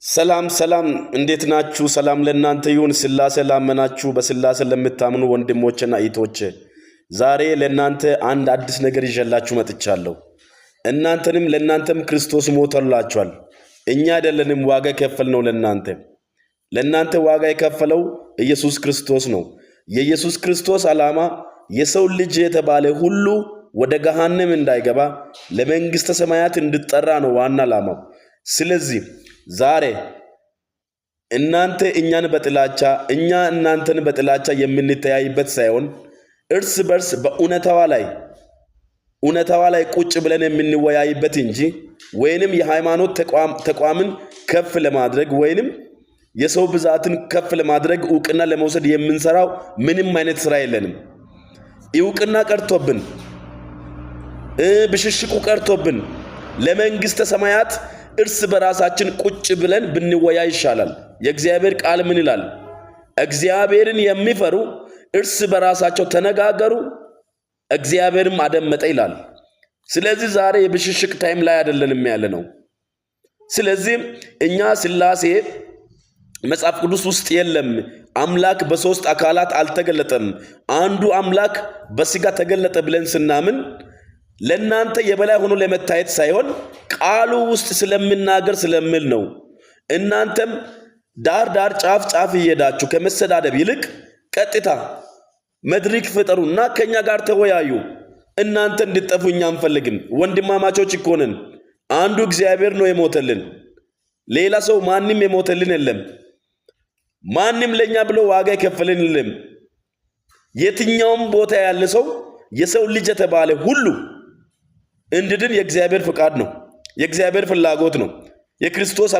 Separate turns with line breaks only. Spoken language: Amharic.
ሰላም ሰላም፣ እንዴት ናችሁ? ሰላም ለእናንተ ይሁን። ስላሴ ላመናችሁ በስላሴ ለምታምኑ ወንድሞችና እህቶች ዛሬ ለእናንተ አንድ አዲስ ነገር ይዤላችሁ መጥቻለሁ። እናንተንም ለእናንተም ክርስቶስ ሞቶላችኋል። እኛ አይደለንም ዋጋ የከፈልነው ለእናንተ። ለእናንተ ዋጋ የከፈለው ኢየሱስ ክርስቶስ ነው። የኢየሱስ ክርስቶስ ዓላማ የሰው ልጅ የተባለ ሁሉ ወደ ገሃነም እንዳይገባ ለመንግሥተ ሰማያት እንድጠራ ነው ዋና ዓላማው። ስለዚህ ዛሬ እናንተ እኛን በጥላቻ፣ እኛ እናንተን በጥላቻ የምንተያይበት ሳይሆን እርስ በርስ በእውነታዋ ላይ እውነታዋ ላይ ቁጭ ብለን የምንወያይበት እንጂ ወይንም የሃይማኖት ተቋምን ከፍ ለማድረግ ወይንም የሰው ብዛትን ከፍ ለማድረግ እውቅና ለመውሰድ የምንሰራው ምንም አይነት ስራ የለንም። እውቅና ቀርቶብን፣ ብሽሽቁ ቀርቶብን ለመንግስተ ሰማያት እርስ በራሳችን ቁጭ ብለን ብንወያይ ይሻላል። የእግዚአብሔር ቃል ምን ይላል? እግዚአብሔርን የሚፈሩ እርስ በራሳቸው ተነጋገሩ፣ እግዚአብሔርም አደመጠ ይላል። ስለዚህ ዛሬ የብሽሽቅ time ላይ አይደለንም ያለ ነው። ስለዚህ እኛ ስላሴ መጽሐፍ ቅዱስ ውስጥ የለም፣ አምላክ በሶስት አካላት አልተገለጠም፣ አንዱ አምላክ በስጋ ተገለጠ ብለን ስናምን ለእናንተ የበላይ ሆኖ ለመታየት ሳይሆን ቃሉ ውስጥ ስለምናገር ስለምል ነው። እናንተም ዳር ዳር ጫፍ ጫፍ እየሄዳችሁ ከመሰዳደብ ይልቅ ቀጥታ መድረክ ፍጠሩና ከኛ ጋር ተወያዩ። እናንተ እንድጠፉ እኛ አንፈልግም። ወንድማማቾች እኮ ነን። አንዱ እግዚአብሔር ነው የሞተልን፣ ሌላ ሰው ማንም የሞተልን የለም። ማንም ለኛ ብሎ ዋጋ የከፈልን የለም። የትኛውም ቦታ ያለ ሰው የሰው ልጅ የተባለ ሁሉ እንድድን የእግዚአብሔር ፍቃድ ነው፣ የእግዚአብሔር ፍላጎት ነው። የክርስቶስ